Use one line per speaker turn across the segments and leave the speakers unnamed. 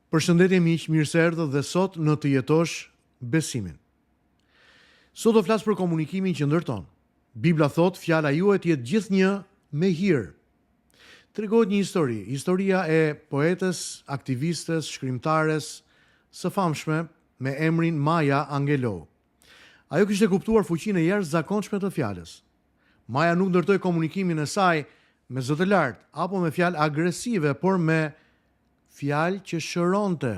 Përshëndetje miq, mirë se erdhët dhe sot në të jetosh besimin. Sot do flas për komunikimin që ndërton. Bibla thotë fjala juaj të jetë gjithnjë me hir. Tregohet një histori, historia e poetes, aktivistes, shkrimtares së famshme me emrin Maya Angelou. Ajo kishte kuptuar fuqinë e jashtëzakonshme të fjalës. Maja nuk ndërtoi komunikimin e saj me zë të lartë apo me fjalë agresive, por me fjalë që shëronte,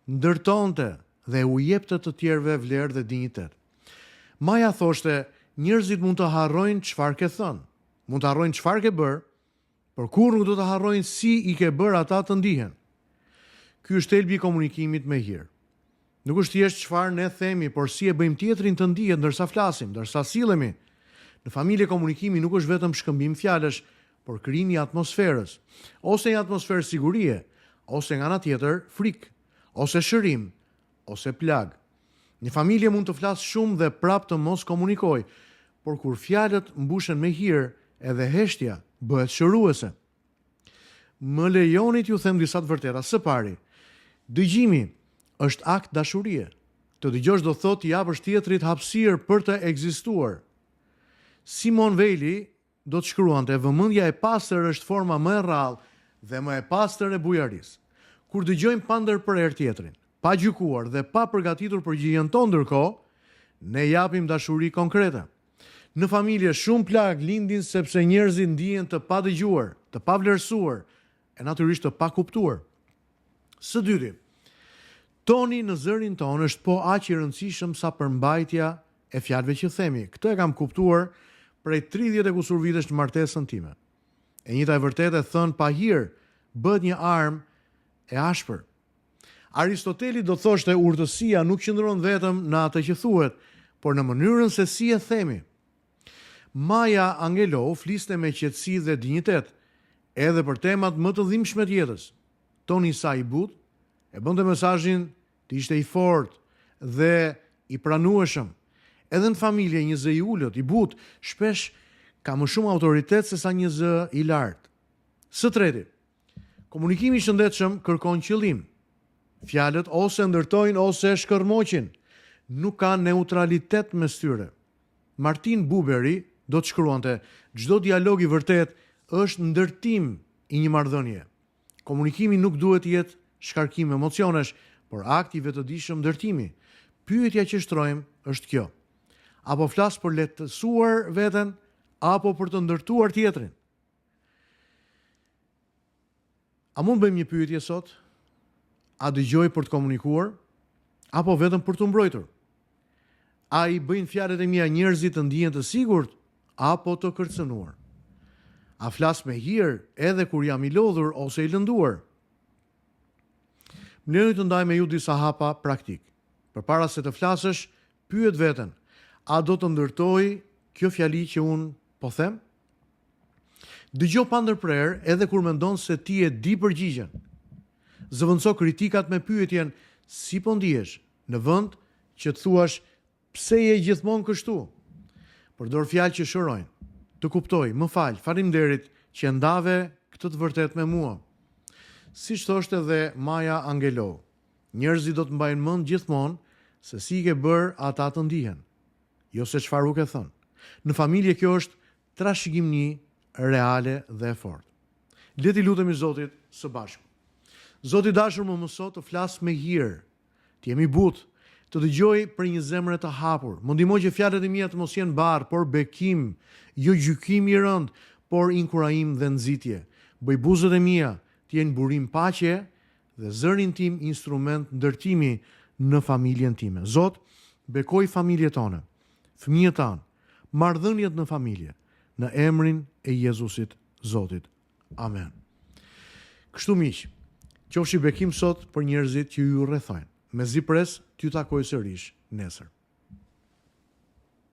ndërtonte dhe u jepte të tjerëve vlerë dhe dinjitet. Maja thoshte, njerëzit mund të harrojnë çfarë ke thënë, mund të harrojnë çfarë ke bërë, por kurrë nuk do të harrojnë si i ke bërë ata të ndihen. Ky është thelbi i komunikimit me hir. Nuk është thjesht çfarë ne themi, por si e bëjmë tjetrin të ndihet ndërsa flasim, ndërsa sillemi. Në familje komunikimi nuk është vetëm shkëmbim fjalësh, por krijimi i atmosferës. Ose një atmosferë sigurie, ose nga ana tjetër frikë, ose shërim, ose plagë. Një familje mund të flasë shumë dhe prapë të mos komunikojë, por kur fjalët mbushen me hir, edhe heshtja bëhet shëruese. Më lejoni t'ju them disa të vërteta. Së pari, dëgjimi është akt dashurie. Të dëgjosh do të thotë t'i japësh tjetrit hapësirë për të ekzistuar. Simone Veili do të shkruante, Vëmendja e pastër është forma më e rrallë dhe më e pastër e bujarisë. Kur dëgjojmë pa ndërprerë tjetrin, pa gjykuar dhe pa përgatitur përgjigjen tonë ndërkohë, ne japim dashuri konkrete. Në familje shumë plagë lindin sepse njerëzit ndihen të padëgjuar, të pavlerësuar e natyrisht të pakuptuar. Së dyti, toni në zërin tonë është po aq i rëndësishëm sa përmbajtja e fjalëve që themi. Këtë e kam kuptuar prej 30 e kusur vitesh në martesën time. E njëjta e vërtetë e thënë pa hir bëhet një armë e ashpër. Aristoteli do të thoshte urtësia nuk qëndron vetëm në atë që thuhet, por në mënyrën se si e themi. Maya Angelou fliste me qetësi dhe dinjitet, edhe për temat më të dhimbshme të jetës. Toni i saj i butë e bënte mesazhin të ishte i fortë dhe i pranueshëm. Edhe në familje një zë i ulët, i butë, shpesh ka më shumë autoritet sesa një zë i lartë. Së treti, Komunikimi i shëndetshëm kërkon qëllim. Fjalët ose ndërtojnë ose shkërmoqin. Nuk ka neutralitet mes tyre. Martin Buberi do të shkruante, Çdo dialog i vërtetë është ndërtim i një marrëdhënie. Komunikimi nuk duhet të jetë shkarkim emocionesh, por akt i vetëdijshëm ndërtimi. Pyetja që shtrojmë është kjo: A po flas për lehtësuar veten apo për të ndërtuar tjetrin? A mund të bëjmë një pyetje sot? A dëgjoj për të komunikuar apo vetëm për t'u mbrojtur? A i bëjnë fjalët e mia njerëzit të ndihen të sigurt apo të kërcënuar? A flas me hir edhe kur jam i lodhur ose i lënduar? Më lejoni të ndaj me ju disa hapa praktikë. Përpara se të flasësh, pyet veten, a do të ndërtojë kjo fjali që unë po them? Dëgjo pa ndërprerë edhe kur mendon se ti e di përgjigjen. Zëvendëso kritikat me pyetjen si po ndihesh, në vend që të thuash pse je gjithmonë kështu. Përdor fjalë që shërojnë. Të kuptoj, më fal, faleminderit që e ndave këtë të vërtetë me mua. Siç thoshte dhe Maya Angelou, njerëzit do të mbajnë mend gjithmonë se si i ke bërë ata të ndihen, jo se çfarë u ke thënë. Në familje kjo është trashëgimi reale dhe e fortë. Le t'i lutemi Zotit së bashku. Zot i dashur më mëso të flas me hir, të jem i butë, të dëgjoj prej një zemre të hapur. Më ndihmo që fjalët e mia të mos jenë barrë, por bekim, jo gjykim i rëndë, por inkurajim dhe nxitje. Bëj buzët e mia të jenë burim paqe dhe zërin tim instrument ndërtimi në familjen time. Zot, bekoji familjet tona, fëmijët tanë, marrëdhëniet në familje, në emrin e Jezusit Zotit. Amen. Kështu miq, qofshi bekim sot për njerëzit që ju rrethojnë. Mezi pres t'ju takoj sërish nesër.